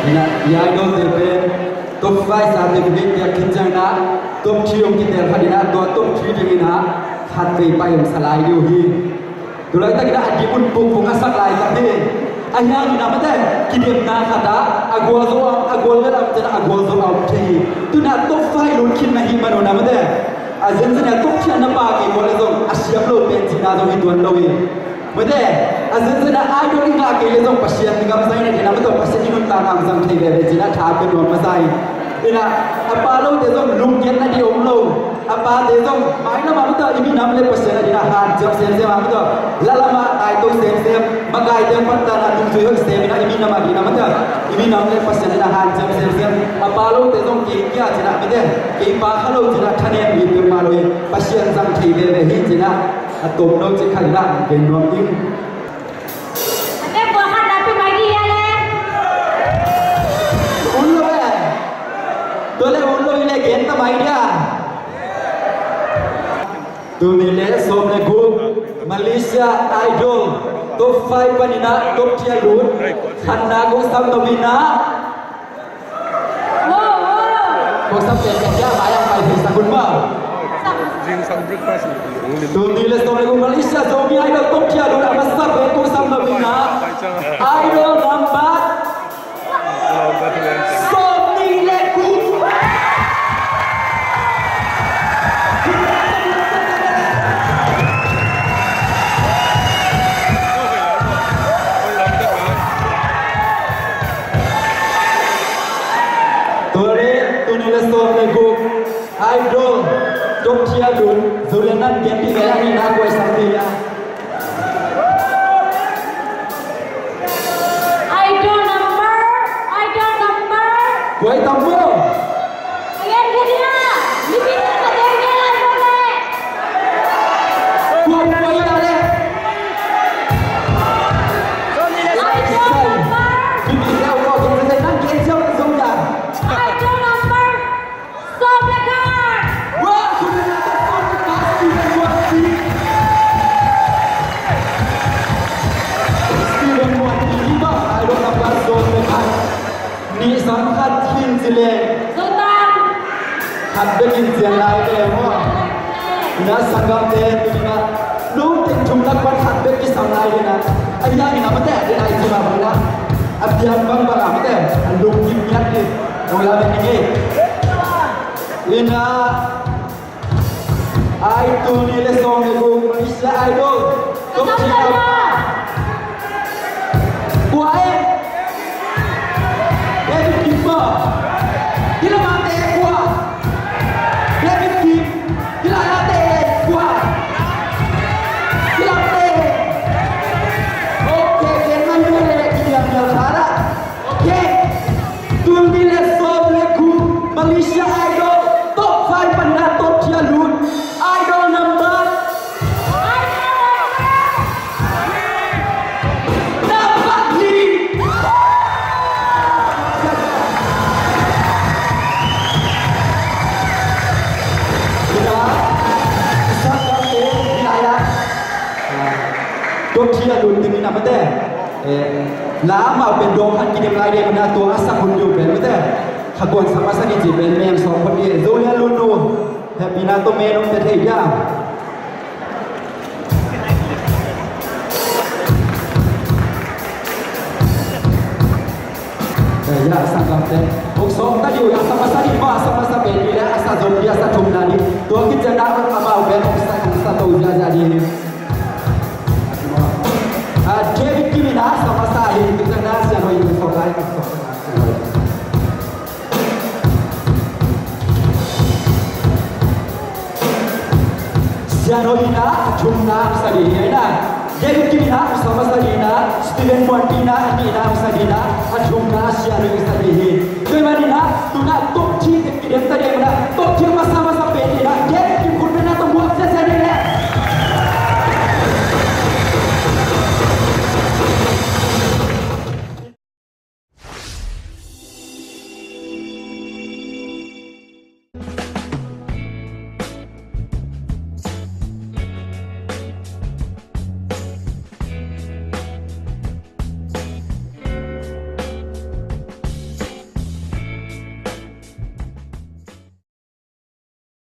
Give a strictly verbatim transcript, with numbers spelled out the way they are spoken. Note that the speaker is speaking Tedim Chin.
Ina, i idol te pen top five sa te pen piak khin ciangin ah top three hong kitel khat ina, tua top three dingin ah khat vei pai hong sa lai ding uh hi. Tua laitak ina a dik un pukpuk a sak laitak hi. Ahi hangin ah mate, kidemna khat ah a gualzo a, a gual vel a om ciangin ah a gualzo a om thei hi. Tu ina top five lut khin na hi man un ah mate, a zenzen a top three ah na pha kei uh leh zong a siam lo pen cihna zong hi tuan lo hi. Mate, a zenzen a idol i ngah kei leh zong Pasian i ngam zang ina, ina mate, Pasian i nuntakna hong zang thei veve cihna tha pia nuam masa hi. Ina, a pha lote zong lungkiatna ding om lo. A phate zong mailam ah mate, i minam le Pasian a dingin ah hanciam semsem a mate, lalam ah taito semsem, makaite hong pattana nungzui hoih sem ina, i minam a dingin ah mate, i minam le Pasian a dingin ah hanciam semsem. A pha lote zong kei kia cihna mate, kei pha kha lo cihna thanem mi peuhmah lo hi. Pasian zang thei veve hi cihna a tom lo cih khat ina gen nuam ing. Ate bua khat na pi mai dia le. Un lo e. Tua le un lo i le gen ta mai dia. Tuni le sawm le guk Malaysia Idol top five panin ah top three a lut khatna kong sam nop ina. Kong sam pen pen dia mai ang pai thei sak un maw. Tuni le sawm le guk Malaysia Zomi Idol top three a lut a masa pen kong sam nop ina. Idol number sawmnih le guk. Tua le tuni le sawm le guk Idol top three a lut Zoland nan gen pi ve a ni na kuai sam pi a. Idol number, idol number. Kuai tam bo. Ayan, gini na. Lipin na ka deng ya, idol le. Kuai, kuai ya le. Idol number. Lipin ya, idol number. Sawm le khat. Wow, sawm le khat, sawm le khat, Stephen Muan Pi. Stephen Muan Pi, hi bang, idol number sawm le khat. Nih sam khat khin ci leng. Zotang. Khat bek in cian lai ve maw. Na sanggamte, tuni na. Lungteng thum lak pan khat bek kisam lai ding a. A hiang in a mate a ding a i ci ma bang na. A piang bang bang a mate. A lungkim ngiat ding. Ong la bek ding e. Ina. Ai tuni le sawm le guk Malaysia Idol. Top three. Kua e. David Kim maw. Hi lamah te kua. David Kim. Hi lamah te kua. Hi lamah te. Ok, gen ngai ngai le, ki diam diam kha la. Ok. Tuni le sawm le guk Malaysia Idol top five panin ah top three a lut. Idol number. Number three. Ina, sanggamte, ina ya. Top three a lut ding ina mate. Eh, la amau pen dawng khat kidem lai ding ina tua a sak hun ding pen mate. Kha kuan sa masa ni ci pen men sawm phot ni. Zo lia lun nu. Hehpihna tawh men hong pia thei hiam? Eh, ya, sanggamte. Hong sawm ta dih uh, a sa masa dih maw, a sa masa pen dih le, a sa zom dih, a sa thumna dih. Tua khit ciang na amau pen hong sa, hong sa to ziahziah dih. Ah, David Kim in a sa masa hi, khit ciang na Sian Hoih in hong sawm lai, hong sawm lai. Sian Hoih in a thumna sa dih hi na. David Kim in a sa masa dih na. Stephen Muan Pi in a nihna sa dih na. A thumna Sian Hoih sa dih hi. Tua ahih manin a tuna top three kidem ta dih na. Top three masa masa